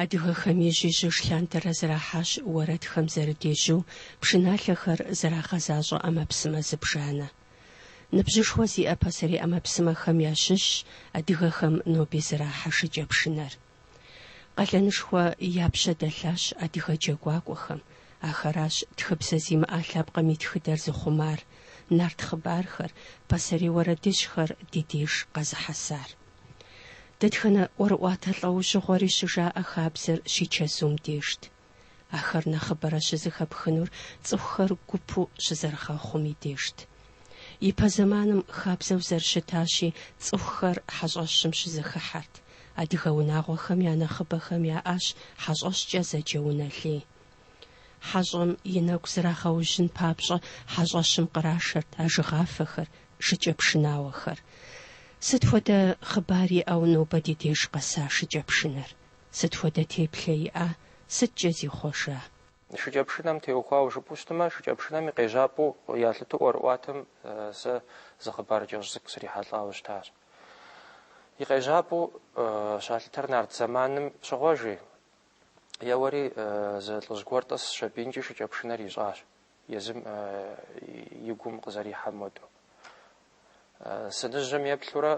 Адыгэхэм ижь-ижьыж лъандэрэ зэрахьащ уэрэдхэм зэрыдежьу пшыналъэхэр зэрагъэзащӏэ ӏэмэпсымэ зыбжанэ. Ныбжьышхуэ зиӏэ пасэрей ӏэмэпсымэхэм ящыщщ адыгэхэм ноби зэрахьэ шыкӏэпшынэр. Къалэнышхуэ я пщэ дэлъащ адыгэ джэгуакӏуэхэм, ахэращ тхыбзэ зимыӏа лъэпкъым и тхыдэр зыхъумар, нарт хъыбархэр, пасэрей уэрэдыжьхэр ди деж къэзыхьэсар. Дэтхэнэ ӏуэрыӏуатэ лӏэужьыгъуэри щыжаӏэ хабзэр щичэзум дежт. Ахэр нэхъыбэрэ щызэхэпхынур цӏыхухэр гупу щызэрыгъэхъум и дежт. Ипэ зэманым хабзэу зэрыщытащи, цӏыхухэр хьэщӏэщым щызэхыхьэрт. Адыгэ унагъуэхэм я нэхъыбэхэм яӏащ хьэщӏэщкӏэ зэджэ унэ лей. Хьэщӏэм и нэгу зрагъэужьын папщӏэ хьэщӏэщым кърашэрт ажыгъафэхэр, шыкӏэпшынауэхэр. Сыт хуэдэ хъыбар иӏэу нобэ ди деж къэса шыкӏэпшынэр? Сыт хуэдэ теплъэ иӏа, сыткӏэ зихъуэжа? Шыкӏэпшынэм теухуауэ жыпӏэу щытмэ, шыкӏэпшынэм и къежьапӏэу ялъытэу ӏуэрыӏуатэм сэ зы хъыбар кӏэщӏ цӏыкӏу срихьэлӏауэ щытащ. И къежьапӏэу щалъытэр нарт зэманым щыгъуэ жи, еуэри зы лӏыжь гуэр тӏысщ абинкӏи шыкӏэпшынэр ищӏащ, езым и гум къызэрихьэм хуэдэу. Сыныжьым еплъурэ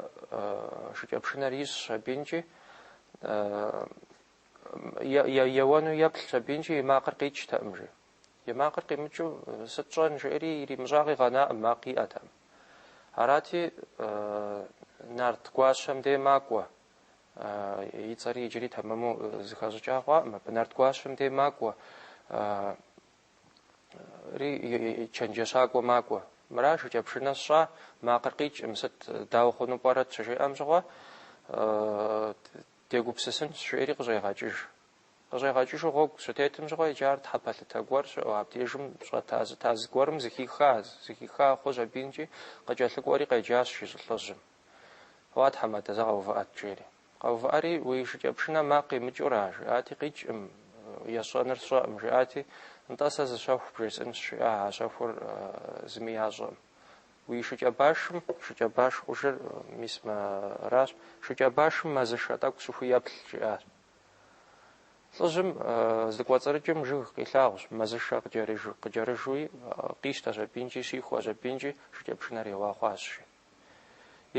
шыкӏэпшынэр ищӏщ абинкӏи, еуэну еплъщ абинкӏи, и макъыр къикӏтэкъым, жи. И макъыр къимыкӏыу сыт щӏэн, жиӏэри иримыщӏа къигъэнаӏым, макъ иӏэтэкъым. Арати, нарт гуащэм дей макӏуэ. И цӏэри иджыри тэмэму зыхэщӏыкӏа хъуакъым абы. Нарт гуащэм дей макӏуэ. Ри чэнджэщакӏуэ макӏуэ. Мыра шыкӏэпшынэ сщӏа, макъыр къикӏым, сыт, дауэ хъуну пӏэрэт щыжиӏэм щыгъуэ, дегупсысынщ, жиӏэри къыщӏегъэкӏыж. Къыщӏегъэкӏыжу гъуэгу щытетым щыгъуэ иджы ар тхьэпэлъытэ гуэр щыӏэу, абдежым щӏэта сыта зыгуэрым зыхиха, зыхиха хъущ абинкӏи, къыкӏэлъыкӏуэри къеджащ, жи лӏыжьым. Уа, тхьэмадэ, зэ къэувыӏэт, жери. Къэувыӏэри, уи шыкӏэпшынэм макъ къимыкӏыура, жиӏати, къикӏкъым, есщӏэныр сщӏэкъым, жиӏати, нтӏэ сэ зы щэху бжесӏэнщ, жиӏа, а щэхур зыми ящӏэкъым. Уи шыкӏэбашым, шыкӏэбаш хъужыр мис мыращ, шыкӏэбашым мэзышэ тӏэкӏу щыхуи еплъ, жиӏащ. Лӏыжьым здыкӏуэцӏрыкӏым жыг къилъагъущ, мэзышэ къыкӏэрыжуи, къищтэщ абинкӏи, щихуэщ абинкӏи, шыкӏэпшынэр еуа хъуащ, жи.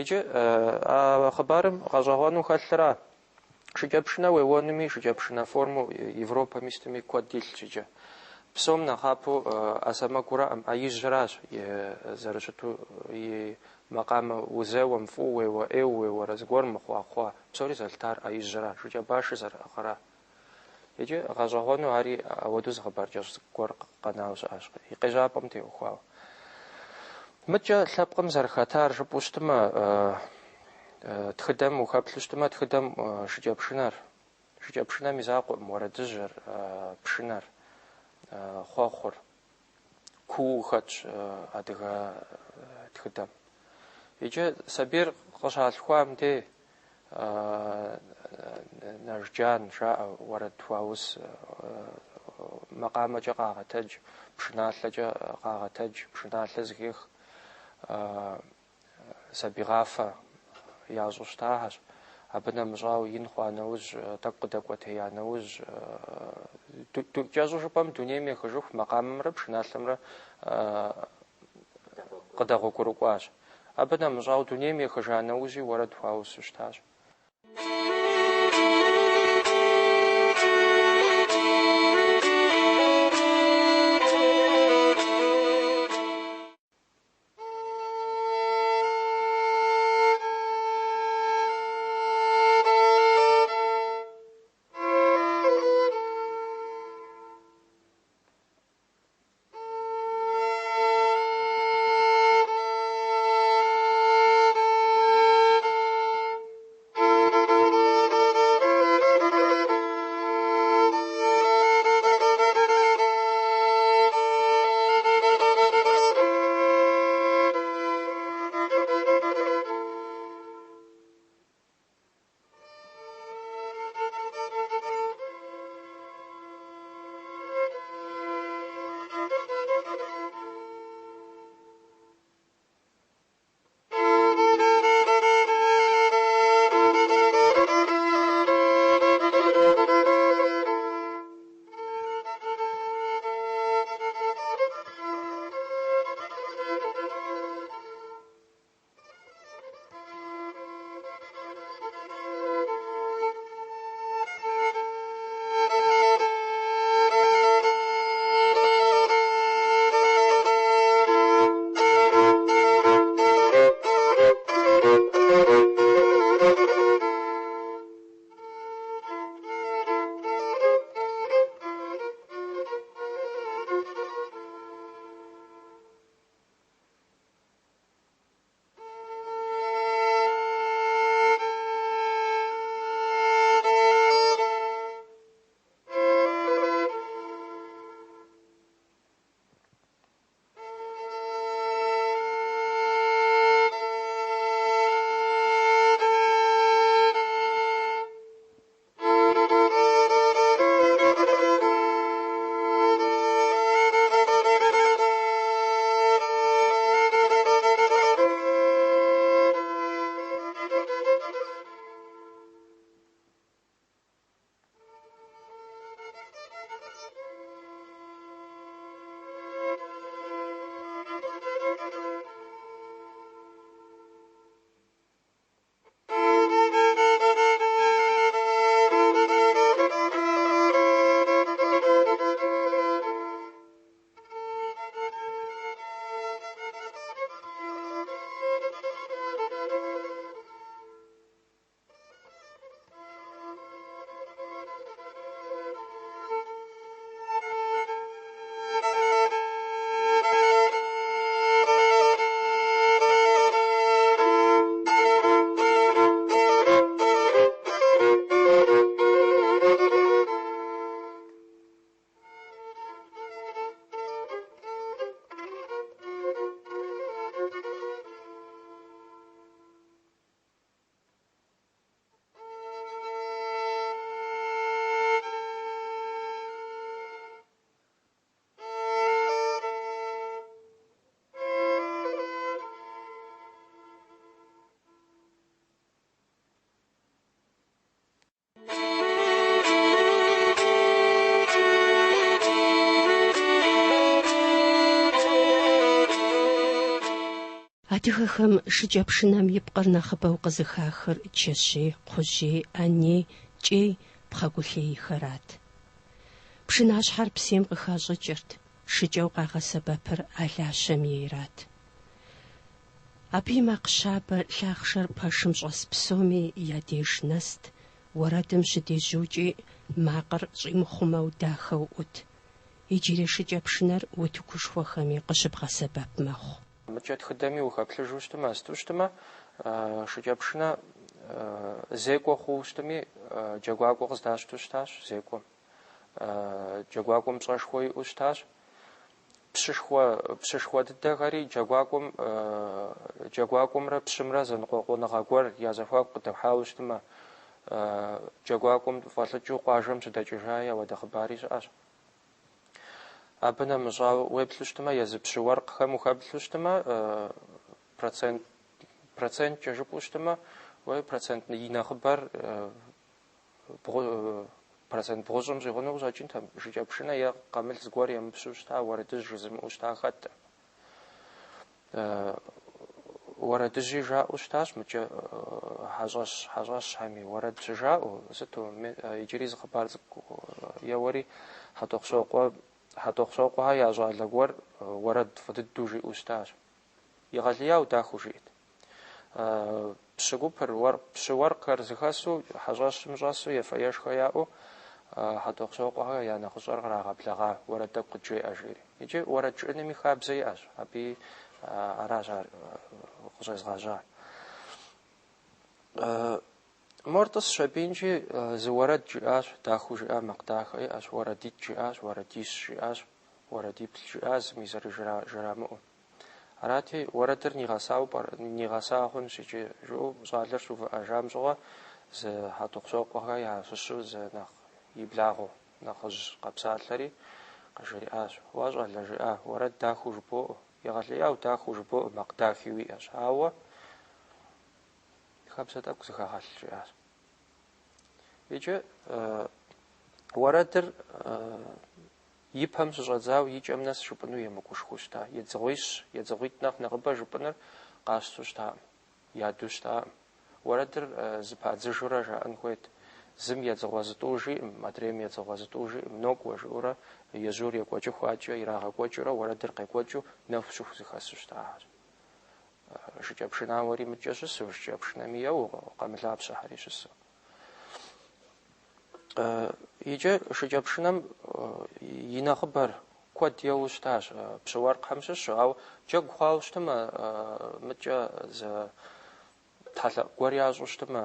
Иджы а хъыбарым гъэщӏэгъуэну хэлъыра? Шыкӏэпшынэ уеуэнуми, шыкӏэпшынэ формэу Европэми сытми куэд илъщ иджы. Псом нэхъапэу ӏэ сэмэгураӏым, ӏэ ижьыращ зэрыщыту и макъамэ узэуэм, фӏыуэ уеуэ, ӏейуэ уеуэрэ, зыгуэр мыхъуа хъуа, псори зэлъытар ӏэ ижьыра, шыкӏэбашыр зэрыӏыгъыра. Иджы гъэщӏэгъуэну ари ауэдэу зы хъыбар кӏэщӏ цӏыкӏу гуэр къэнауэ щыӏэщ, и къежьапӏэм теухуауэ. Мыдкӏэ лъэпкъым зэрыхэтар жыпӏэу щытмэ, тхыдэм ухэплъу щытмэ, тхыдэм шыкӏэпшынэр, шыкӏэпшынэм и закъуэкъым, уэрэдыжьыр, пшынэр, хъуэхъур куу хэтщ адыгэ тхыдэм. Иджы сабийр къыщалъхуам дей Нажджан жаӏэ уэрэд хуаус, макъамэкӏэ къагъэтэдж, пшыналъэкӏэ къагъэтэдж, пшыналъэ зыхех, сабийгъафэ ящӏу щытахэщ. Абы нэмыщӏауэ ин хъуа нэужь, тӏэкӏу къыдэкӏуэтея нэужь, кӏэщӏу жыпӏэм дунейм ехыжыху макъамэмрэ пшыналъэмрэ къыдэгъуэгурыкӏуащ. Абы нэмыщӏауэ дунейм ехыжа нэужьи уэрэд хуаусу щытащ. Адыгэхэм шыкӏэпшынэм и пкъыр нэхъыбэу къызыхахыр чэщей, кхъужьей, ӏэней, кӏей, пхъэгулъейхэрат. Пшынащхьэр псейм къыхащӏыкӏырт, шыкӏэу къагъэсэбэпыр алащэм ейрат. Абы и макъ щабэ лъахъшэр пэшым щӏэс псоми я деж нэст, уэрэдым щыдежьукӏи макъыр щӏимыхъумэу дахэу ӏут. Иджырей шыкӏэпшынэр утыкушхуэхэми къыщыбгъэсэбэп мэхъу. Мыкӏэ тхыдэми ухэплъыжу щытмэ, сыту щытмэ, шыкӏэпшынэ зекӏуэ хъууэ щытми, джэгуакӏуэ къыздащту щытащ зекӏуэм. Джэгуакӏуэм пщӏэшхуэ иӏэу щытащ. Пщышхуэ, пщышхуэ дыдэхэри джэгуакӏуэм, джэгуакӏуэмрэ пщымрэ зэныкъуэкъуныгъэ гуэр я зэхуаку къыдэхьауэ щытмэ, джэгуакӏуэм фӏэлӏыкӏыу къуажэм щыдэкӏыжаи ауэдэ хъыбари щыӏэщ. Абы нэмыщӏауэ уеплъу щытмэ, езы пщы уэркъхэм ухэплъу щытмэ, процент, проценткӏэ жыпӏэу щытмэ, уей процент и нэхъыбэр процент бгъущӏым щӏигъуну къыщӏэкӏынтэм, шыкӏэпшынэ е къамыл зыгуэр емыпщу щыта, уэрэдыжь жызымыӏэу щыта хэт. Уэрэдыжьи жаӏэу щытащ мыкӏэ хьэщӏэщ, хьэщӏэщхэми уэрэд щыжаӏэу, сыту иджыри зы хъыбар цӏыкӏу еуэри Хьэтӏохъущокъуэ, Хьэтӏохъущокъуэхэ я щӏалэ гуэр уэрэд фӏы дыдэу жиӏэу щытащ. Егъэлеяуэ дахэу жиӏэт. Пщы гупыр, пщы уэркъхэр зэхэсу, хьэщӏэщым щӏэсу, ефэ-ешхэ яӏэу Хьэтӏохъущокъуэхэ я нэхъыщӏэр кърагъэблэгъа, уэрэд тӏэкӏу къыджеӏэ, жери. Иджы уэрэд жыӏэнми хабзэ иӏэщ, абыи аращ ар къыщӏезгъэжьар. Мор тӏысщ абинкӏи зы уэрэд жиӏащ, дахэу жиӏа, макъ дахэ иӏэщ, уэрэдитӏ жиӏащ, уэрэдищ жиӏащ, уэрэдиплӏ жиӏа, зыми зэрыжрамыӏэу. Арати, уэрэдыр нигъэсауэ пӏэрэ, нигъэса хъунщ иджы, жиӏэу щӏалэр щыувыӏэжам щыгъуэ, зы Хьэтӏохъущокъуэхэ ящыщу зы нэхъ и благъэу нэхъыжь къэпсалъэри къыжриӏащ. Уэ, щӏалэ, жиӏа, уэрэд дахэу жыбоӏэ, егъэлеяуэ дахэу жыбоӏэ, макъ дахи уиӏэщ, ауэ хабзэ тӏэкӏу зыхэгъэлъ, жиӏащ. Иджы уэрэдыр И пэм щыщӏэдзауэ и кӏэм нэс жыпӏэну емыкӏушхуэу щыта. Едзыгъуищ, едзыгъуитӏ нэхъ нэхъыбэ жыпӏэныр къащтэу щытакъым, ядэу щытакъым. Уэрэдыр зыпадзыжурэ жаӏэн хуейт. Зым едзыгъуэ зытӏу жиӏэм, адрейм едзыгъуэ зытӏу жиӏэм, нокӏуэ жиӏэурэ ежьур екӏуэкӏыху адэкӏэ ирагъэкӏуэкӏыурэ уэрэдыр къекӏуэкӏыу нэху щыху зэхэсу щытахэщ. Шыкӏэпшынауэри мыдкӏэ щысу, шыкӏэпшынэми еуэу, къамылапщэхэри щысу. Иджы шыкӏэпшынэм и нэхъыбэр куэд еуэу щытащ пщы уэркъхэм щыщу, ауэ джэгу хъуауэ щытмэ, мыдкӏэ зы тхьэлъэӏу гуэр ящӏу щытмэ,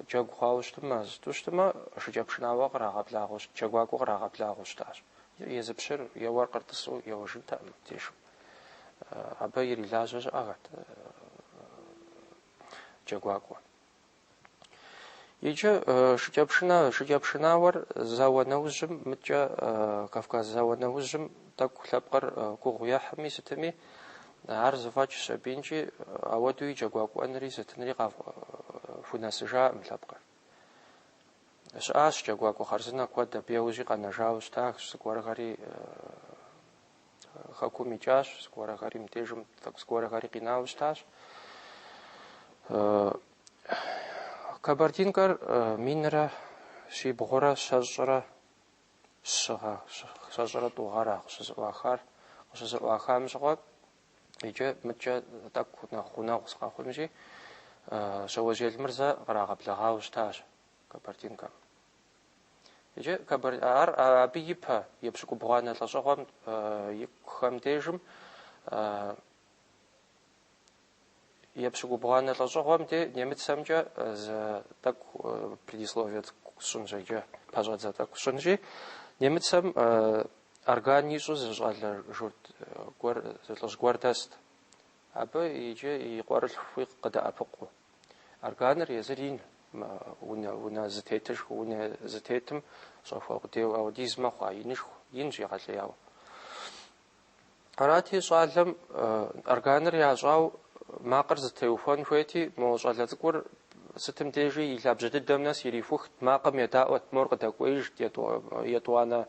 джэгу хъуауэ щытмэ, сыту щытмэ, шыкӏэпшынауэ кърагъэблагъэу, джэгуакӏуэ кърагъэблагъэу щытащ. Езы пщыр е уэркъыр тӏысу еуэжынтэкъым абдежым. Абы ирилажьэ щыӏэхэт джэгуакӏуэ. Иджы шыкӏэпшынэ, шыкӏэпшынауэр зауэ нэужьым, мыдкӏэ Кавказ зауэ нэужьым тӏэкӏу лъэпкъыр гугъу ехьми сытми, ар зэфӏэкӏщ абинкӏи, ауэдуи джэгуакӏуэнри сытынри хунэсыжакъым лъэпкъыр. Щыӏащ джэгуакӏуэ хъарзынэ куэд абы яужьи къэнэжауэ щытащ, зыгуэрхэри Хэкум икӏащ, зыгуэрхэри мыбдежым тӏэкӏу зыгуэрхэри къинауэ щытащ. Кабардинкэр минрэ щибгъурэ щэщӏрэ щы гъэ, щэщӏрэ тӏу гъэра къыщызэӏуахар. Къыщызэӏуахам щыгъуэ иджы мыдкӏэ тӏэкӏу нэхъ гъунэгъу сыкъэхъунщи, Щауэжь Елмырзэ кърагъэблэгъауэ щытащ Кабардинкэм. Иджы ар абы ипэ епщыкӏубгъуанэ лӏэщӏыгъуэм икухэм дежым епщыкӏубгъуанэ лӏэщӏыгъуэм де немыцэмкӏэ зы тӏэкӏу предисловие цӏыкӏу сщӏынщ иджы, пэщӏэдзэ тӏэкӏу сщӏынщи, немыцэм орган ищӏу зы щӏалэ журт гуэр, зы лӏыжь гуэр дэст. Абы иджы и къуэрылъхуи къыдэӏэпыкъуу. Органыр езыр ин, унэ, унэ зытетышху, унэ зытетым щӏэхуэ къудейуэ ауэдиз мэхъу, а инышху, инщ егъэлеяуэ. Арати, щӏалэм органыр ящӏау макъыр зэтеухуэн хуейти, мо щӏалэ цӏыкӏур сытым дежи и лъабжьэ дыдэм нэс ирихухт, макъым едаӏуэт, мор къыдэкӏуеижт, етӏуанэ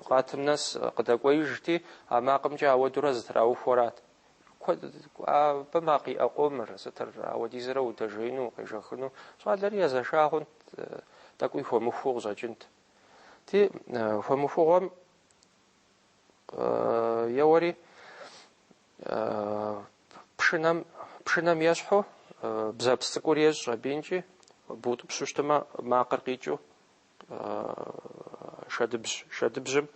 къатым нэс къыдэкӏуеижти, а макъымкӏэ ауэдурэ зэтраухуэрат. Куэд, абы макъ иӏэ къомыр, сытыр, ауэдизрэ удэжеину, укъежэхыну. Щӏалэри езэша хъунт, тӏэкӏуи хуэмыхуу къыщӏэкӏынт. Ти, хуэмыхугъуэм еуэри, пшынэм, пшынэм ещхьу бзэпс цӏыкӏур ещӏ абинкӏи, бутӏыпщу щытмэ, макъыр къикӏыу шэдыбжь, шэдыбжьым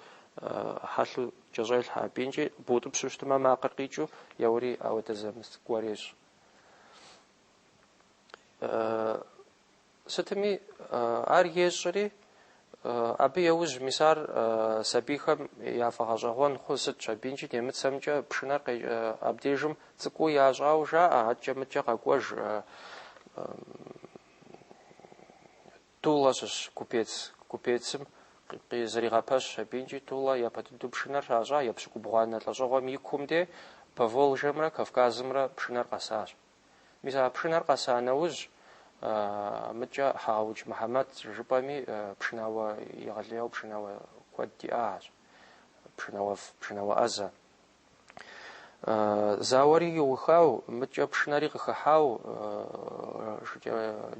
хьэлъэу кӏэщӏелъхьэ абинкӏи, бутӏыпщу щытмэ, макъыр къикӏыу, еуэри ауэдэ зы мыс гуэр ещӏ. Сытми, ар ещӏри, абы еужь мис ар сабийхэм яфӏэгъэщӏэгъуэн хъу сытщ абинкӏи немыцэмкӏэ пшынэр абдежым цӏыкӏуу ящӏауэ жаӏэ, аткӏэ-мыткӏэ къэкӏуэж Тула щыщ купец, купецым зэригъэпэщ абинкӏи Тула япэ дыдэу пшынэр щащӏа епщыкӏубгъуанэ лӏэщӏыгъуэм и кум де Поволжьемрэ Кавказымрэ пшынэр къэсащ. Мис а пшынэр къэса нэужь, мыткӏэ Хьэгъэудж Мыхьэмэт жыпӏэми пшынауэ егъэлеяуэ пшынауэ куэд диӏащ, пшынауэфӏ, пшынауэ ӏэзэ. Зауэри иухау, мыткӏэ пшынэри къыхыхьау,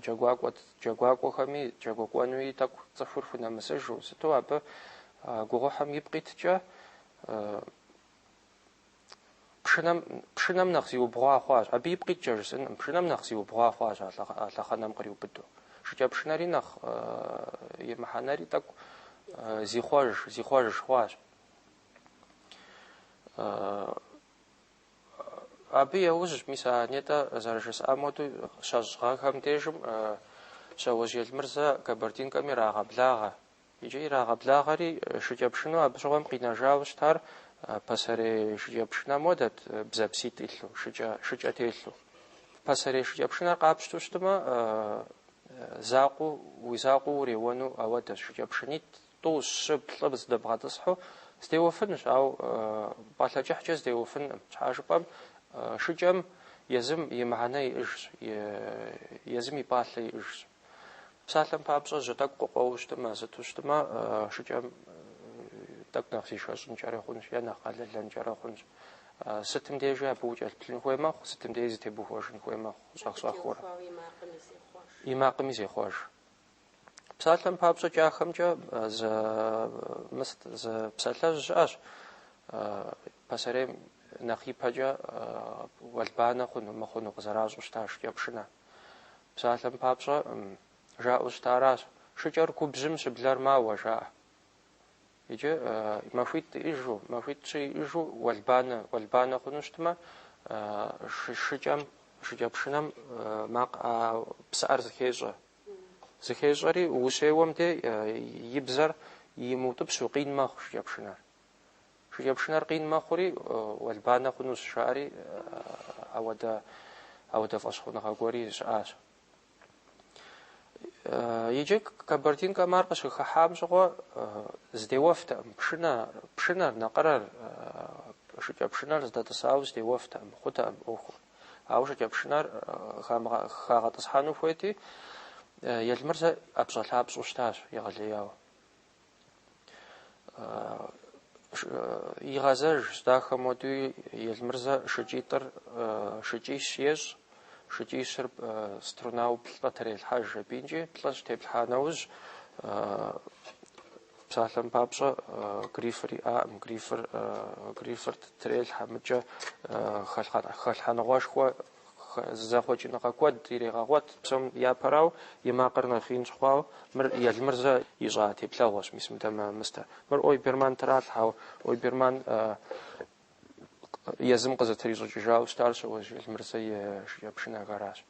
джэгуакӏуэ, джэгуакӏуэхэми джэгуакӏуэнуи тӏэкӏу цӏыхур хунэмысыжу, сыту абы гугъухьым ипкъ иткӏэ Пшынэм, пшынэм нэхъ зиубгъуа хъуащ. Абы ипкъ иткӏэ жысӏэнкъым, пшынэм нэхъ зиубгъуа хъуащ а лъэхъэнэм къриубыдэу. Шыкӏэпшынэри нэхъ и мыхьэнэри тӏэкӏу зихъуэж, зихъуэж хъуащ. Абы еужь, мис а нетӏэ зэрыжысӏам хуэдэу, щэщӏ гъэхэм дежым Щауэжь Елмырзэ Кабардинкэм ирагъэблагъэ. Икӏи ирагъэблагъэри, шыкӏэпшынэу абы щыгъуэм къинэжауэ щытар пасэрей шыкӏэпшынэм хуэдэт, бзэпситӏ илъу, шыкӏэ телъу. Пасэрей шыкӏэпшынэр къапщтэу щытмэ, закъуэу, уи закъуэу уреуэну ауэдэщ. Шыкӏэпшынитӏ, тӏу, щы, плӏы здэбгъэтӏысхьэу здеуэфынущ, ауэ пӏалъэ кӏыхькӏэ здеуэфынкъым. Щхьа жыпӏэм, шыкӏэм езым и мыхьэнэ иӏэжщ, езым и пӏалъэ иӏэжщ. Псалъэм папщӏэ, жьы тӏэкӏу къыкъуэуэ щытмэ, сыту щытмэ, шыкӏэм тӏэкӏу нэхъ зишэщӏынкӏэрэ хъунщ е нэхъ къэлэлэнкӏэрэ хъунщ. Сытым дежи абы укӏэлъыплъын хуей мэхъу, сытым дежи зытебухуэжын хуей мэхъу щӏэх-щӏэхыурэ. И макъми зехъуэж. Псалъэм папщӏэ, кӏахэмкӏэ зы мыст, зы псалъэжь щыӏэщ. Пасэрейм нэхъ ипэкӏэ уэлбанэ хъуну, мыхъуну къызэращӏэу щыта шыкӏэпшынэ. Псалъэм папщӏэ, жаӏэу щытаращ, шыкӏэр губжьым щыблэр мауэ, жаӏэ. Иджы махуитӏ иӏэжу, махуитӏ-щы иӏэжу уэлбанэ, уэлбанэ хъуну щытмэ, шыкӏэм, шыкӏэпшынэм макъ а псыӏэр зыхещӏэ. Зыхещӏэри, ущеуэм де и бзэр имыутӏыпщу къин мэхъу шыкӏэпшынэр. Шыкӏэпшынэр къин мэхъури, уэлбанэ хъунущ, жаӏэри ауэдэ, ауэдэ фӏэщхъуныгъэ гуэри щыӏащ. Иджы Кабардинкэм ар къыщыхыхьам щыгъуэ здеуэфтэкъым, пшынэ, пшынэр, накъырэр, шыкӏэпшынэр здэтӏысауэ здеуэфтэкъым, хъутэкъым ӏуэхур. Ауэ шыкӏэпшынэр хагъэтӏысхьэну хуейти, Елмырзэ ӏэпщӏэлъапщӏэу щытащ егъэлеяуэ. Игъэзэжщ дахэм хуэдэуи Елмырзэ шыкӏитӏыр шыкӏищ ещӏ, шыкӏищыр струнауэ плӏы трелъхьэж абинкӏи, плӏы щытеплъхьа нэужь, псалъэм папщӏэ, грифыр иӏакъым, грифыр, грифыр трелъхьэ, мыкӏэ хэлъхьэныгъэшхуэ Зэхъуэкӏыныгъэ куэд ирегъэгъуэт, псом япэрауэ, и макъыр нэхъ ин щыхъуауэ, мыр Елмырзэ ищӏа теплъэгъуэщ, мис мыдэ мыстэр. Мыр Ойберман тралъхьауэ, Ойберман езым къызытрищӏыкӏыжауэ щытар Щауэжь Елмырзэ и шыкӏэпшынэхэращ.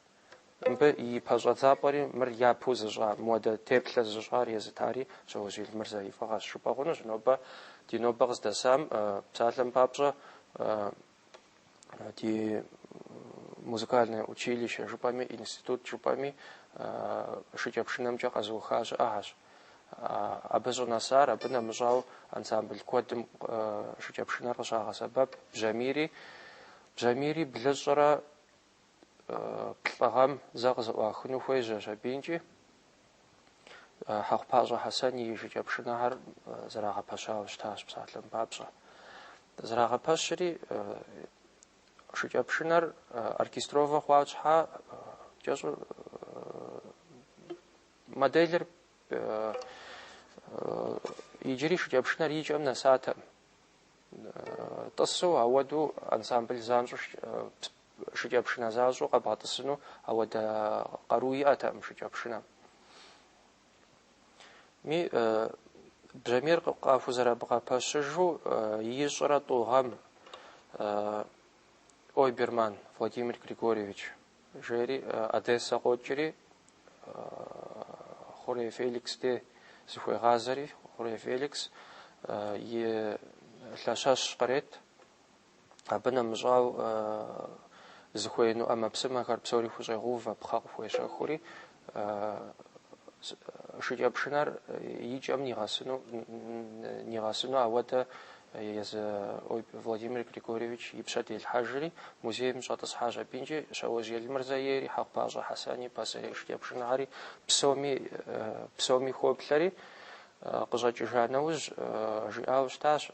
Мыбы и пэщӏэдзапӏэри мыр япэу зыщӏа, мыуэдэ теплъэ зыщӏар езытари Щауэжь Елмырзэ и фӏыгъэщ жыпӏэ хъунущ. Нобэ, ди нобэ къыздэсам, псалъэм папщӏэ, ди музыкальное училище жыпӏэми, институт жыпӏэми, шыкӏэпшынэмкӏэ къэзыуха щыӏэхэщ. Абы щӏынэсар, абы нэмыщӏауэ ансамбль куэдым шыкӏэпшынэр къыщагъэсэбэп, бжьамийри, бжьамийри блыщӏрэ плӏы гъэм зэ къызэӏуахыну хуежьэщ абинкӏи. Хьэхъупащӏэ Хьэсэн и шыкӏэпшынэхэр зэрагъэпэщауэ щытащ, псалъэм папщӏэ. Зэрагъэпэщри, Шыкӏэпшынэр оркестровэ хъуа щхьа кӏэщӏу моделыр иджыри шыкӏэпшынэр и кӏэм нэсатэкъым. Тӏысу ауэдэу ансамбль занщӏэу шыкӏэпшынэ защӏэу къэбгъэтӏысыну ауэдэ къару иӏэтэкъым шыкӏэпшынэм. Ми бжьамийр къахузэрабгъэпэщыжу ищӏрэ тӏу гъэм Ойберман Владимир Григорьевич жери Одессэ къокӏри Хъурей Феликс де зыхуегъазэри, Хъурей Феликс и лъэщэщ кърет. Абы нэмыщӏау зыхуеину ӏэмэпсымэхэр псори хущӏегъэувэ, пхъэ къыхуещэхури, шыкӏэпшынэр и кӏэм нигъэсыну ауэдэ езы Владимир Григорьевич и пщэ делъхьэжри, музейм щӏэтӏысхьащ абинкӏи, Щауэжь Елмырзэ ейри, Хьэхъупащӏэ Хьэсэни, пасэрей шыкӏэпшынэхэри псоми хоплъэри, къыщӏэкӏыжа нэужь жиӏауэ щытащ,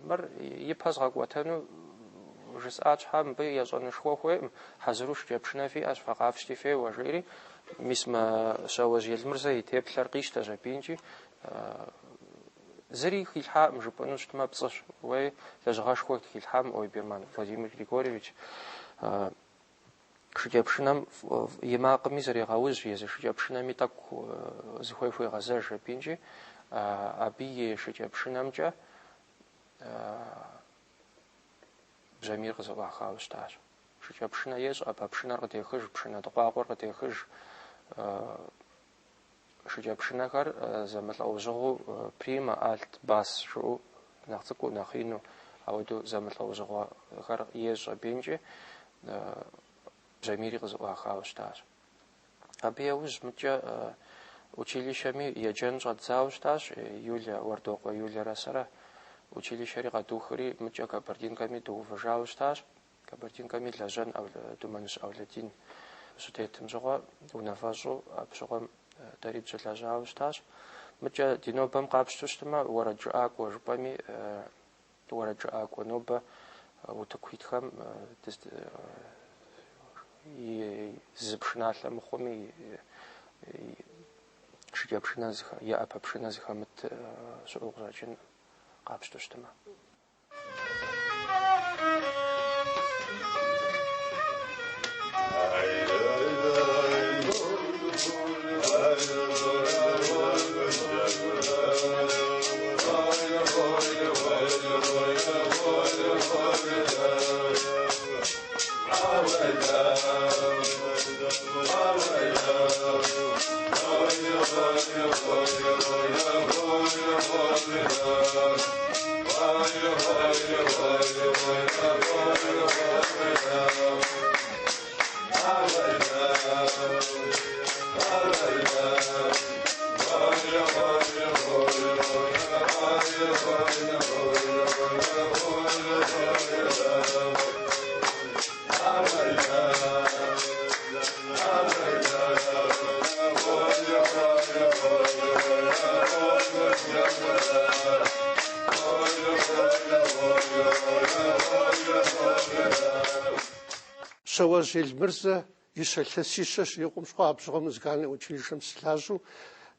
Мыр ипэ згъэкӏуэтэну жысӏа щхьэ, мыбы ещӏэнышхуэ хуейкъым, хьэзыру шыкӏэпшынэ фиӏэщ, фэ къафщти феуэ, жиӏэри, мис мы Щауэжь Елмырзэ и теплъэр къищтэщ абинкӏи, зыри хилъхьакъым жыпӏэну щытмэ пцӏыщ. Уей, лэжьыгъэшхуэ хилъхьам Ойберман Владимир Григорьевич. Шыкӏэпшынэм и макъми зрегъэужь, езы шыкӏэпшынэми тӏэкӏу зыхуей хуегъэзэж абинкӏи, абы и шыкӏэпшынэмкӏэ бжьамийр къызэӏуахауэ щытащ. Шыкӏэпшынэ ещӏ, ӏэпэпшынэр къыдехыж, пшынэ дыкъуакъуэр къыдехыж. Шыкӏэпшынэхэр зэмылӏэужьыгъуэу прима, альт, бас жыӏэу нэхъ цӏыкӏуу, нэхъ ину ауэдэу зэмылӏэужьыгъуэхэр ещӏ абинкӏи, бжьамийри къызэӏуахауэ щытащ. Абы яужь мыткӏэ училищэми еджэн щӏэддзауэ щытащ Юлэ, Уэрдокъуэ Юлэрэ сэрэ. Училищэри къэдухри, мыткӏэ Кабардинкэми дыувыжауэ щытащ. Кабардинкэми лэжьэн Думэныщ Ӏэулэдин щытетым щыгъуэ унафэщӏу абы щыгъуэм дэри дыщылэжьауэ щытащ. Мыкӏэ ди нобэм къапщтэу щытмэ, уэрэджыӏакӏуэ жыпӏэми, уэрэджыӏакӏуэ нобэ утыку итхэм и зы пшыналъэ мыхъуми, шыкӏэпшынэ е ӏэпэпшынэ зыхэмыт щыӏэу къыщӏэкӏын къапщтэу щытмэ. Щауэжь Елмырзэ и илъэсищэ щрикъум щыгъуэ абы щыгъуэ музыкальнэ училищэм сылажьэу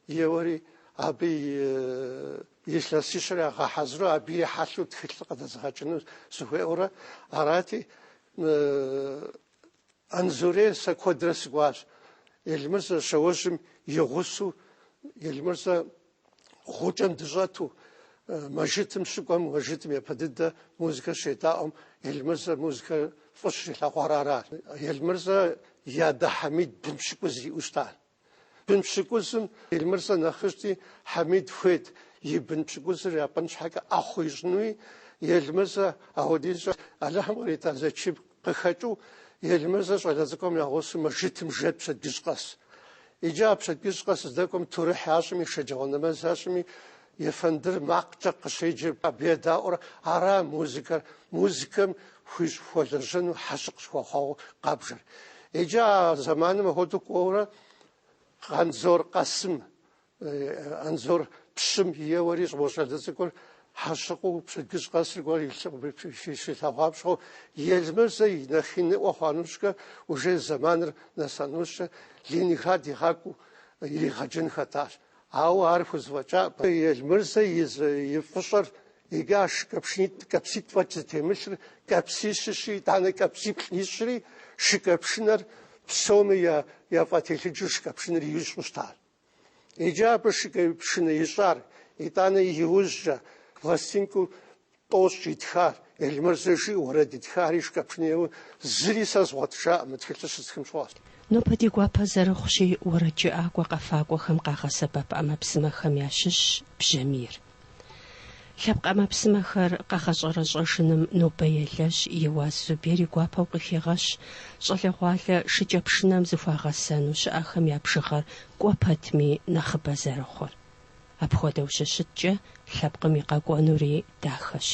еуэри, абы и илъэсищэр ягъэхьэзыру, абы ехьэлӏэу тхылъ къыдэзгъэкӏыну сыхуейуэрэ арати, Анзорей сэ куэдрэ сыкӏуащ. Елмырзэ Щауэжьым и гъусэу, Елмырзэ гъукӏэм дыщӏэту, мэжытым щыкӏуэм, мэжытым япэ дыдэ музыкэ щедаӏуэм, Елмырзэ музыкэр фӏыуэ щилъэгъуар аращ. Елмырзэ и адэ Хьэмид бын пщыкӏуз иӏэу щытащ. Бын пщыкӏузым Елмырзэ нэхъыжьти, Хьэмид хуейт и бын пщыкӏузыр япӏын щхьэкӏэ ӏэхъуэ ищӏынуи, Елмырзэ апхуэдизкӏэ Алыхьым кърита зэчийм къыхэкӏыу, Елмырзэ щӏалэ цӏыкӏум я гъусэу мэжытым жэт пщэдджыжь къэс. Иджы а пщэдджыжь къэс здэкӏуэм турыхь ящӏми, шэджагъуэ нэмэз ящӏми, ефэндыр макъкӏэ къыщеджэр абы едаӏуэрэ, ара музыкэр, музыкэм хуищӏ хуэлэжьэну хьэщыкъ щыхуэхъуауэ къабжэр. Иджы а зэманым апхуэдэу кӏуэурэ Анзор Къасым, Анзор пщым еуэри мо щӏалэ цӏыкӏур Хьэщыкъыу пщэдджыжь къэсыр гуэр щилъэгъуам щыгъуэ, Елмырзэ и нэхъ иныӏуэ хъуа нэужькӏэ, уже зэманыр нэса нэужькӏэ, Ленинград игъакӏуэу иригъэджэн хэтащ. Ауэ ар хузэфӏэкӏакъым. Елмырзэ и фӏыщӏэр иджы а шыкӏэпшынитӏ, кӏапситӏ фӏэкӏ зытемылъыр, кӏапсищ ищӏри, итӏанэ кӏапсиплӏ ищӏри, шыкӏэпшынэр псоми яфӏэтелъыджэу шыкӏэпшынэр ищӏу щытащ. Иджы абы шыкӏэпшынэ ищӏар, итӏанэ иужькӏэ пластинкэу тӏощӏ итхар, Елмырзэ жиӏэу уэрэд итхари шыкӏэпшынэ еуэу зыри сэ згъуэтыжакъым мы тхылъыр щыстхым щыгъуэ. Нобэ ди гуапэ зэрыхъущи, уэрэджыӏакӏуэ къэфакӏуэхэм къагъэсэбэп ӏэмэпсымэхэм ящыщщ бжьамийр. Лъэпкъ ӏэмэпсымэхэр къэгъэщӏэрэщӏэжыным нобэ елэжь Еуаз Зубер и гуапэу къыхегъэщ щӏалэгъуалэ шыкӏэпшынэм зыхуагъэсэну щыӏэхэм я бжыгъэр кӏуэ пэтми нэхъыбэ зэрыхъур. Апхуэдэу щыщыткӏэ, лъэпкъым и къэкӏуэнури дахэщ.